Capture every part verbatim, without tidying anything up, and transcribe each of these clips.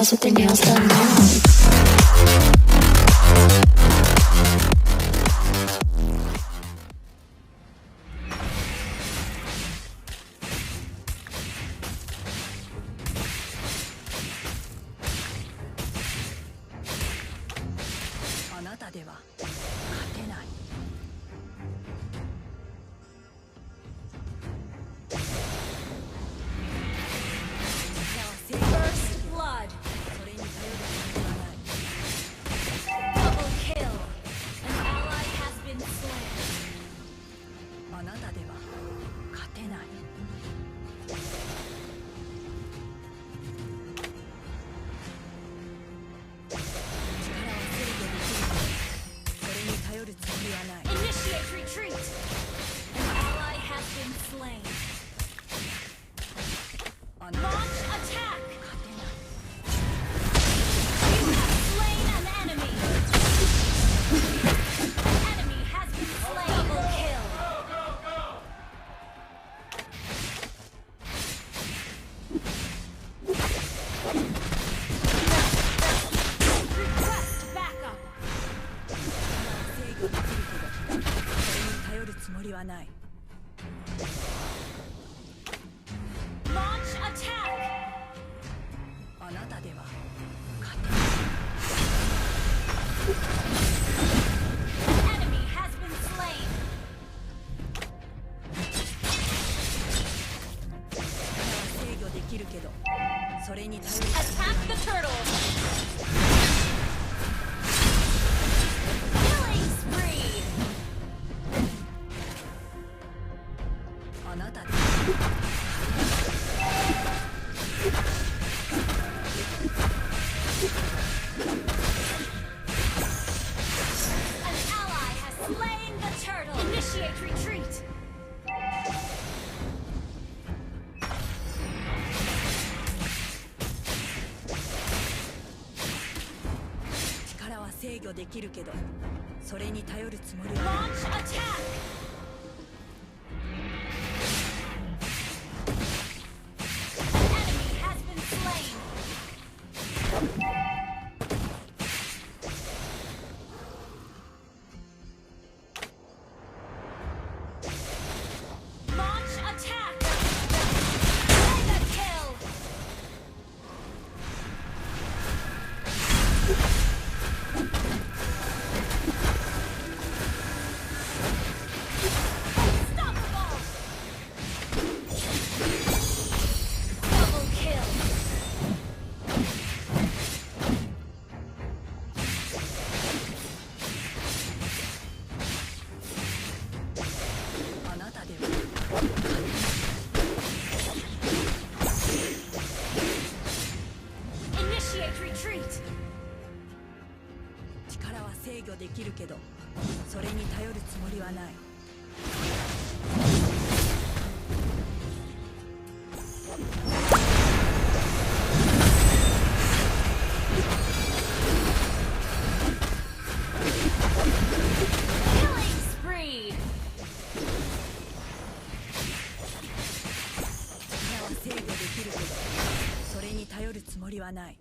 Something else than that. あなたでは勝てない。 First blood. Double kill. An ally has been slain. あなたでは勝てない。 力は制御できる。それに頼るつもりはない。Initiate retreat. An ally has been slain. Launch attack. 勝てない。 You have slain an enemy. An enemy has been slain. Double kill. Request backup. 制御できるけど、それに頼るつもりはない。 Launch attack. あなたでは勝てない。 Enemy has been slain. 力は制御できるけど、それに頼る。 Attack the turtle. Killing spree. あなたで。 An ally has slain the turtle. Initiate retreat. 力は制御できるけど、それに頼るつもりは。 Launch attack. Enemy has been slain. できるけど、それに頼るつもりはない。 Killing spree! 力は制御できるけど、それに頼るつもりはない。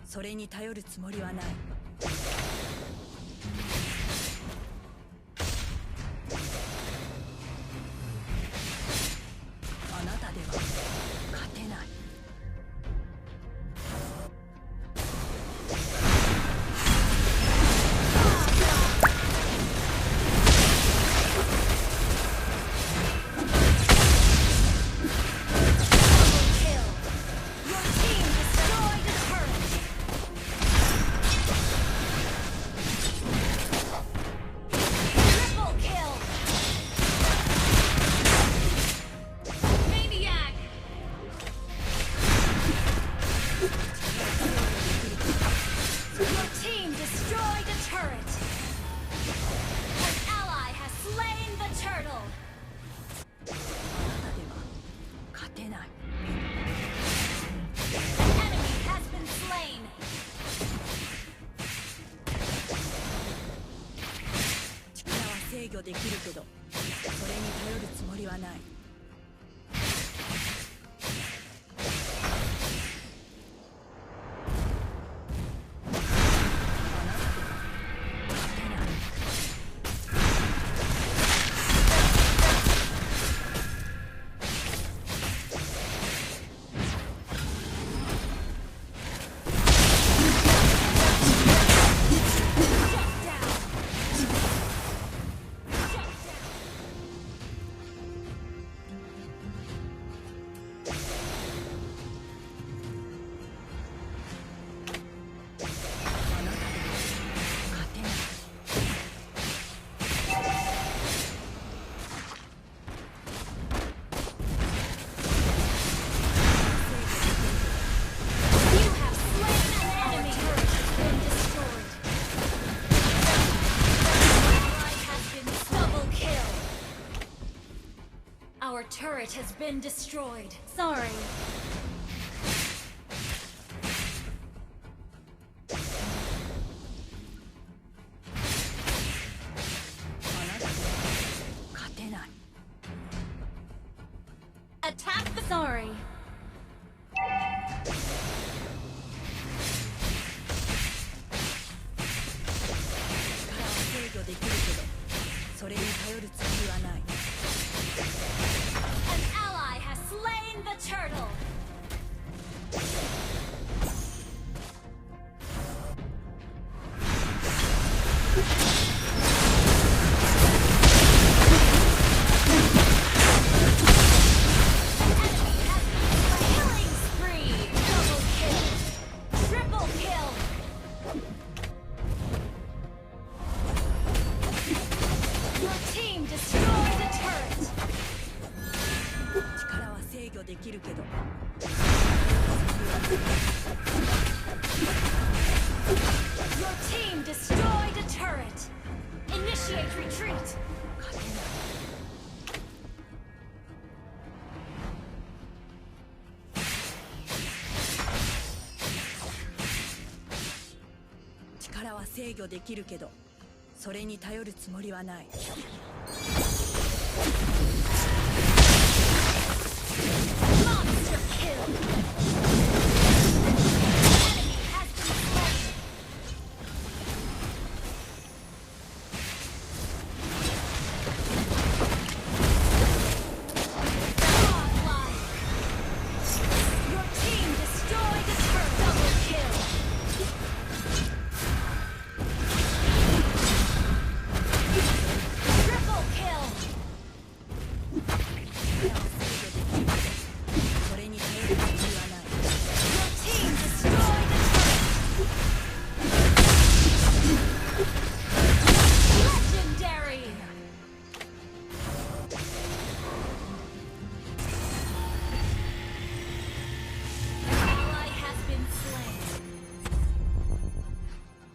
それに頼るつもりはない。 あなたでは勝てない。 Your team destroyed a turret. Triple kill. Maniac. Your team destroyed a turret. An ally has slain the turtle. あなたでは勝てない。 Enemy has been slain. 力は制御できるけど、それに頼るつもりはない。 Shut down. Shut down. It has been destroyed. Sorry. あなたとは勝てない。 Attack the— Sorry. 力は制御できるけど、それに頼るつもりはない。 An ally has slain the turtle. An enemy has been slain. Killing spree. Double kill. Triple kill. Your team destroyed a turret. 力は制御できるけど。 Your team destroyed a turret. Initiate retreat. 勝てない。 力は制御できるけど、それに頼るつもりはない。 Monster kill. Enemy has been slain. Godlike. Your team destroyed a turret. Double kill. Triple kill. それに頼るつもりはない。 Your team destroyed a turret. Legendary. An ally has been slain.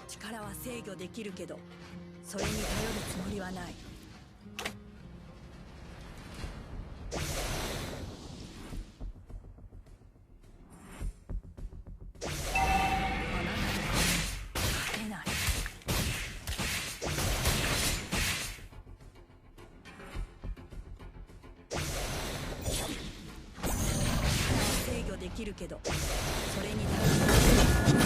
力は制御できるけど、それに頼るつもりはない。きるけど、それに耐える。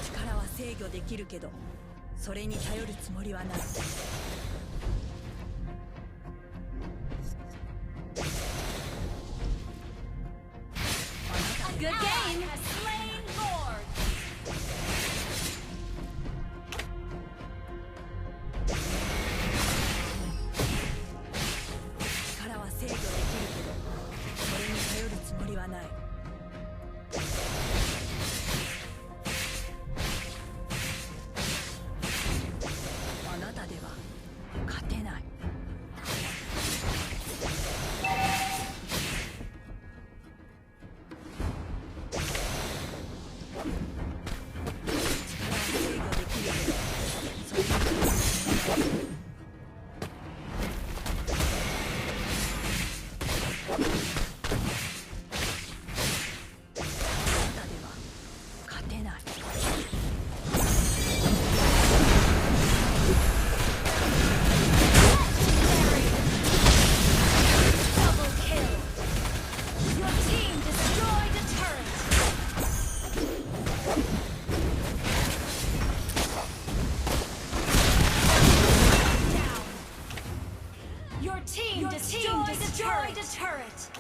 力は制御できるけど、それに頼るつもりはない。 Good game! Has slain Lord! 力は制御できるけど、それに頼るつもりはない。 あなたでは勝てない。 Your team destroyed a turret.